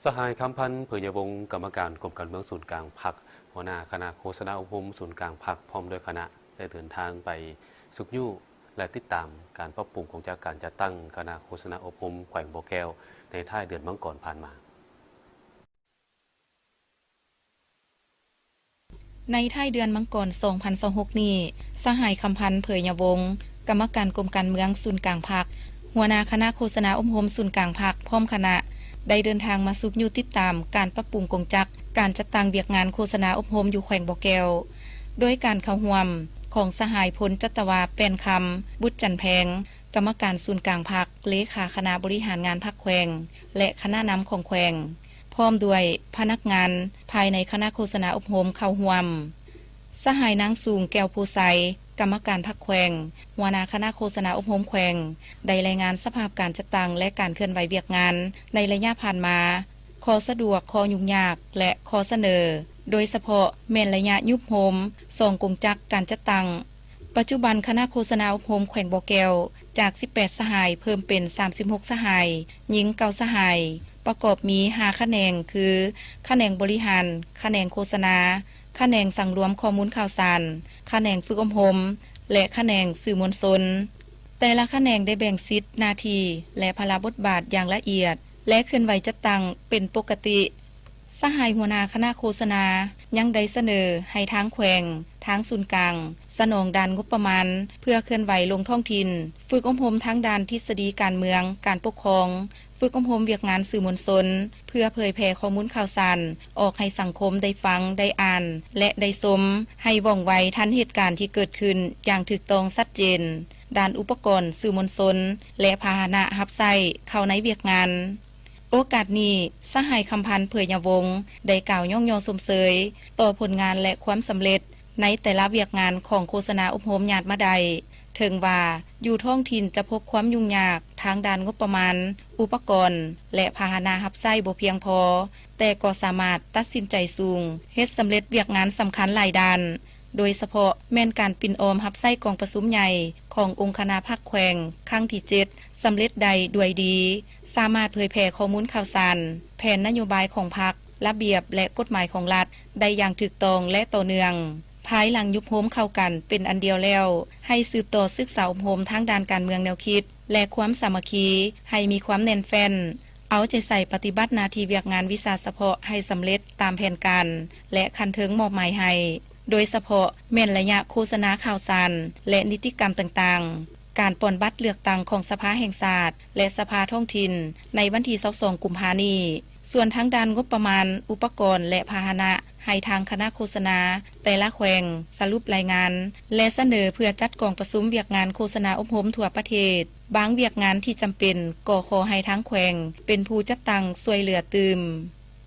ສະຫາຍ ຄຳພັນ ເຜີຍຍະວົງ ກຳມະການກົມການເມືອງສູນກາງພັກ, ຫົວໜ້າຄະນະໂຄສະນາອົບຮົມສູນກາງພັກ ພ້ອມດ້ວຍຄະນະ ໄດ້ເດີນທາງໄປຊຸກຍູ້ ແລະ ຕິດຕາມການປັບປຸງກົງຈັກການຈັດຕັ້ງຄະນະໂຄສະນາອົບຮົມແຂວງບໍ່ແກ້ວ ໃນທ້າຍເດືອນມັງກອນຜ່ານມາ. ໃນທ້າຍເດືອນມັງກອນ ສອງພັນຊາວຫົກນີ້, ສະຫາຍ ຄຳພັນ ເຜີຍຍະວົງ ກຳມະການກົມການເມືອງສູນກາງພັກ, ຫົວໜ້າຄະນະໂຄສະນາອົບຮົມສູນກາງພັກ ພ້ອມຄະນະ ໄດ້ເດີນທາງມາຊຸກຍູ້ຕິດຕາມການປັບປຸງກົງຈັກການຈັດຕັ້ງວຽກງານໂຄສະນາອົບຮົມຢູ່ແຂວງບໍ່ແກ້ວ, ໂດຍການເຂົ້າຮ່ວມຂອງສະຫາຍ ພົນຈັດຕະວາ ແປ້ນຄຳ ບຸດຈັນແພງ ກຳມະການສູນກາງພັກ, ເລຂາຄະນະບໍລິຫານງານພັກແຂວງ ແລະ ຄະນະນຳຂອງແຂວງ, ພ້ອມດ້ວຍພະນັກງານພາຍໃນຄະນະໂຄສະນາອົບຮົມເຂົ້າຮ່ວມ. ສະຫາຍ ນາງສູງ ແກ້ວພູໄຊ ກຳມະການພັກແຂວງ, ຫົວໜ້າຄະນະໂຄສະນາອົບຮົມແຂວງ ໄດ້ລາຍງານສະພາບການຈັດຕັ້ງ ແລະ ການເຄື່ອນໄຫວວຽກງານໃນໄລຍະຜ່ານມາ, ຂໍ້ສະດວກ, ຂໍ້ຫຍຸ້ງຍາກ ແລະ ຂໍ້ສະເໜີ, ໂດຍສະເພາະແມ່ນໄລຍະຍຸບໂຮມສອງກົງຈັກການຈັດຕັ້ງ. ປັດຈຸບັນຄະນະໂຄສະນາອົບຮົມແຂວງບໍ່ແກ້ວ ຈາກສິບແປດສະຫາຍ ເພີ່ມເປັນສາມສິບຫົກສະຫາຍ, ຍິງເກົ້າສະຫາຍ, ປະກອບມີຫ້າຂະແໜງ ຄື ຂະແໜງບໍລິຫານ, ຂະແໜງໂຄສະນາ, ຂະແໜງສັງລວມຂໍ້ມູນຂ່າວສານ, ຂະແໜງຝຶກອົບຮົມ ແລະ ຂະແໜງສື່ມວນຊົນ. ແຕ່ລະຂະແໜງໄດ້ແບ່ງສິດ, ໜ້າທີ່ ແລະ ພາລະບົດບາດຢ່າງລະອຽດ ແລະ ເຄື່ອນໄຫວຈັດຕັ້ງເປັນປົກກະຕິ. ສະຫາຍຫົວໜ້າຄະນະໂຄສະນາຍັງໄດ້ສະເໜີໃຫ້ທາງແຂວງ, ທາງສູນກາງ ສະໜອງດ້ານງົບປະມານ ເພື່ອເຄື່ອນໄຫວລົງທ້ອງຖິ່ນ, ຝຶກອົບຮົມທາງດ້ານທິດສະດີການເມືອງ, ການປົກຄອງ, ຝຶກອົບຮົມວຽກງານສື່ມວນຊົນ ເພື່ອເຜີຍແຜ່ຂໍ້ມູນຂ່າວສານອອກໃຫ້ສັງຄົມໄດ້ຟັງ, ໄດ້ອ່ານ ແລະ ໄດ້ຊົມ ໃຫ້ວ່ອງໄວທັນເຫດການທີ່ເກີດຂຶ້ນຢ່າງຖືກຕ້ອງຊັດເຈນ, ດ້ານອຸປະກອນສື່ມວນຊົນ ແລະ ພາຫະນະຮັບໃຊ້ເຂົ້າໃນວຽກງານ. ໂອກາດນີ້, ສະຫາຍ ຄຳພັນ ເຜີຍຍະວົງ ໄດ້ກ່າວຍ້ອງຍໍຊົມເຊີຍຕໍ່ຜົນງານ ແລະ ຄວາມສຳເລັດໃນແຕ່ລະວຽກງານຂອງໂຄສະນາອົບຮົມຍາດມາໄດ້, ເຖິງວ່າຢູ່ທ້ອງຖິ່ນຈະພົບຄວາມຫຍຸ້ງຍາກທາງດ້ານງົບປະມານ, ອຸປະກອນ ແລະ ພາຫະນະຮັບໃຊ້ບໍ່ພຽງພໍ, ແຕ່ກໍສາມາດຕັດສິນໃຈສູງ, ເຮັດສຳເລັດວຽກງານສຳຄັນຫຼາຍດ້ານ, ໂດຍສະເພາະແມ່ນການປິ່ນອ້ອມຮັບໃຊ້ກອງປະຊຸມໃຫຍ່ຂອງອົງຄະນະພັກແຂວງຄັ້ງທີເຈັດ ສຳເລັດໄດ້ດ້ວຍດີ, ສາມາດເຜີຍແຜ່ຂໍ້ມູນຂ່າວສານ, ແຜນນະໂຍບາຍຂອງພັກ, ລະບຽບ ແລະ ກົດໝາຍຂອງລັດໄດ້ຢ່າງຖືກຕ້ອງ ແລະ ຕໍ່ເນື່ອງ. ພາຍຫຼັງຍຸບໂຮມເຂົ້າກັນເປັນອັນດຽວແລ້ວ, ໃຫ້ສືບຕໍ່ສຶກສາອົບຮົມທາງດ້ານການເມືອງແນວຄິດ ແລະ ຄວາມສາມັກຄີໃຫ້ມີຄວາມແໜ້ນແຟ້ນ, ເອົາໃຈໃສ່ປະຕິບັດໜ້າທີ່ວຽກງານວິຊາສະເພາະໃຫ້ສຳເລັດຕາມແຜນການ ແລະ ຂັ້ນເທິງມອບໝາຍໃຫ້. ໂດຍສະເພາະແມ່ນໄລຍະໂຄສະນາຂ່າວສານ ແລະ ນິຕິກຳຕ່າງໆ, ການປ່ອນບັດເລືອກຕັ້ງຂອງສະພາແຫ່ງຊາດ ແລະ ສະພາທ້ອງຖິ່ນໃນວັນທີຊາວສອງ ກຸມພານີ້. ສ່ວນທາງດ້ານງົບປະມານ, ອຸປະກອນ ແລະ ພາຫະນະ ໃຫ້ທາງຄະນະໂຄສະນາແຕ່ລະແຂວງສະຫຼຸບລາຍງານ ແລະ ສະເໜີເພື່ອຈັດກອງປະຊຸມວຽກງານໂຄສະນາອົບຮົມທົ່ວປະເທດ. ບາງວຽກງານທີ່ຈຳເປັນກໍຂໍໃຫ້ທາງແຂວງເປັນຜູ້ຈັດຕັ້ງຊ່ວຍເຫຼືອຕື່ມ.